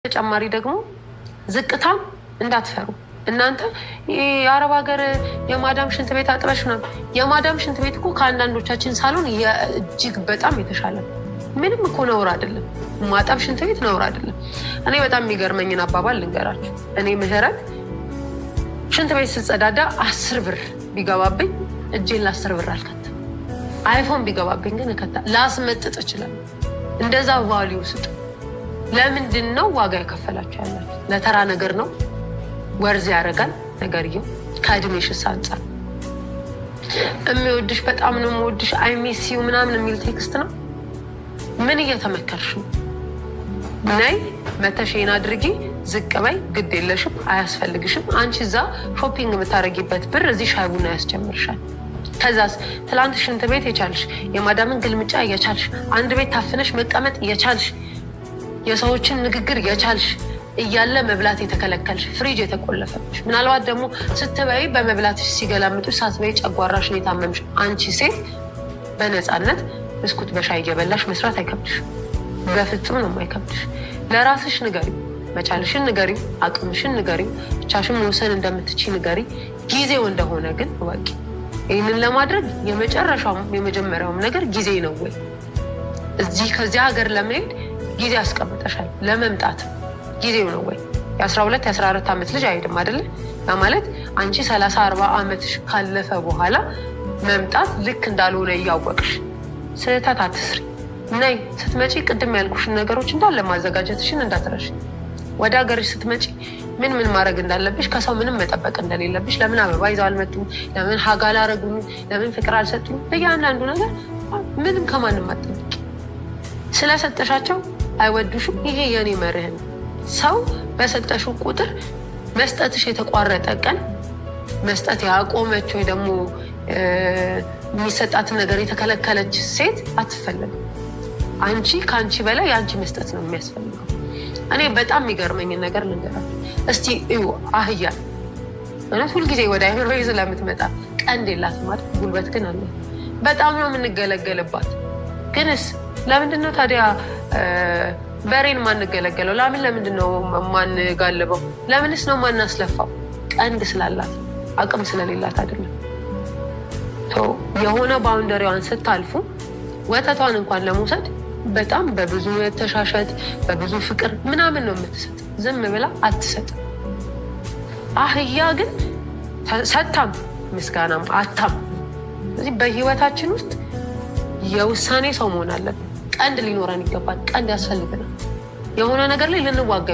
ተጨማሪ ደግሞ ዝቅታም እንዳትፈሩ። እናንተ የአረብ ሀገር የማዳም ሽንት ቤት አጥበሽ ምናምን፣ የማዳም ሽንት ቤት እኮ ከአንዳንዶቻችን ሳሎን እጅግ በጣም የተሻለ ነው። ምንም እኮ ነውር አይደለም። ማጠብ ሽንት ቤት ነውር አይደለም። እኔ በጣም የሚገርመኝን አባባል ልንገራችሁ። እኔ ምህረት ሽንት ቤት ስጸዳዳ 10 ብር ቢገባብኝ እጄን ለ10 ብር አልከትም። አይፎን ቢገባብኝ ግን እከታ ላስመጥጥ እችላለሁ። እንደዛ value ስጡ። ለምንድን ነው ዋጋ የከፈላችሁ ያላችሁ? ለተራ ነገር ነው? Worth ያደርጋል ነገርየው? ከእድሜሽስ አንጻር የሚወድሽ በጣም ነው የምወድሽ I miss you ምናምን የሚል text ነው። ምን እየተመከርሽ ነው? ነይ መተሽን አድርጊ፣ ዝቅ በይ፣ ግድ የለሽም፣ አያስፈልግሽም። አንቺ እዛ shopping የምታደርጊበት ብር እዚህ ሻይ ቡና ያስጀምርሻል። ከዛስ ትላንት ሽንት ቤት የቻልሽ፣ የማዳምን ግልምጫ እየቻልሽ፣ አንድ ቤት ታፍነሽ መቀመጥ እየቻልሽ፣ የሰዎችን ንግግር የቻልሽ እያለ መብላት የተከለከልሽ፣ ፍሪጅ የተቆለፈብሽ፣ ምናልባት ደግሞ ስትበይ በመብላትሽ ሲገላምጡሽ ሳትበይ ጨጓራሽን የታመምሽ አንቺ ሴት በነፃነት ብስኩት በሻይ እየበላሽ መስራት አይከብድሽ። በፍጹም ነው የማይከብድሽ። ለራስሽ ንገሪው፣ መቻልሽን ንገሪው፣ አቅምሽን ንገሪው፣ ብቻሽን መውሰን እንደምትችይ ንገሪ። ጊዜው እንደሆነ ግን እወቂ። ይህንን ለማድረግ የመጨረሻውም የመጀመሪያውም ነገር ጊዜ ነው ወይ? እዚህ ከዚያ ሀገር ለመሄድ ጊዜ አስቀምጠሻል። ለመምጣት ጊዜው ነው ወይ? የ12 የ14 ዓመት ልጅ አይሄድም አይደለ? ያ ማለት አንቺ 30 40 ዓመትሽ ካለፈ በኋላ መምጣት ልክ እንዳልሆነ እያወቅሽ ስህተት አትስሪ። ነይ፣ ስትመጪ ቅድም ያልኩሽን ነገሮች እንዳለ ማዘጋጀትሽን እንዳትረሽ። ወደ ሀገርሽ ስትመጪ ምን ምን ማድረግ እንዳለብሽ፣ ከሰው ምንም መጠበቅ እንደሌለብሽ፣ ለምን አበባ ይዘው አልመጡም፣ ለምን hug አላረጉኝም፣ ለምን ፍቅር አልሰጡም፣ በእያንዳንዱ ነገር ምንም ከማንም አትጠብቂ። ስለሰጠሻቸው አይወዱሽም። ይሄ የኔ መርህ ነው። ሰው በሰጠሽው ቁጥር መስጠትሽ የተቋረጠ ቀን መስጠት ያቆመች ወይ ደግሞ የሚሰጣትን ነገር የተከለከለች ሴት አትፈለግም። አንቺ ከአንቺ በላይ የአንቺ መስጠት ነው የሚያስፈልገው። እኔ በጣም የሚገርመኝን ነገር ልንገራችሁ እስቲ እዩ። አህያ እውነት ሁልጊዜ ወደ አይምሮዬ ስለምትመጣ ቀንድ የላትም ማለት ጉልበት ግን አለ። በጣም ነው የምንገለገልባት። ግንስ ለምንድን ነው ታዲያ በሬን ማንገለገለው? ላምን ለምንድን ነው ማንጋልበው? ለምንስ ነው ማናስለፋው? ቀንድ ስላላት፣ አቅም ስለሌላት አይደለም። የሆነ boundary ዋን ስታልፉ ወተቷን እንኳን ለመውሰድ በጣም በብዙ መተሻሸት በብዙ ፍቅር ምናምን ነው የምትሰጥ። ዝም ብላ አትሰጥም። አህያ ግን ሰታም ምስጋናም አታም። ስለዚህ በህይወታችን ውስጥ የውሳኔ ሰው መሆን አለብን። ቀንድ ሊኖረን ይገባል። ቀንድ ያስፈልገናል። የሆነ ነገር ላይ ልንዋጋ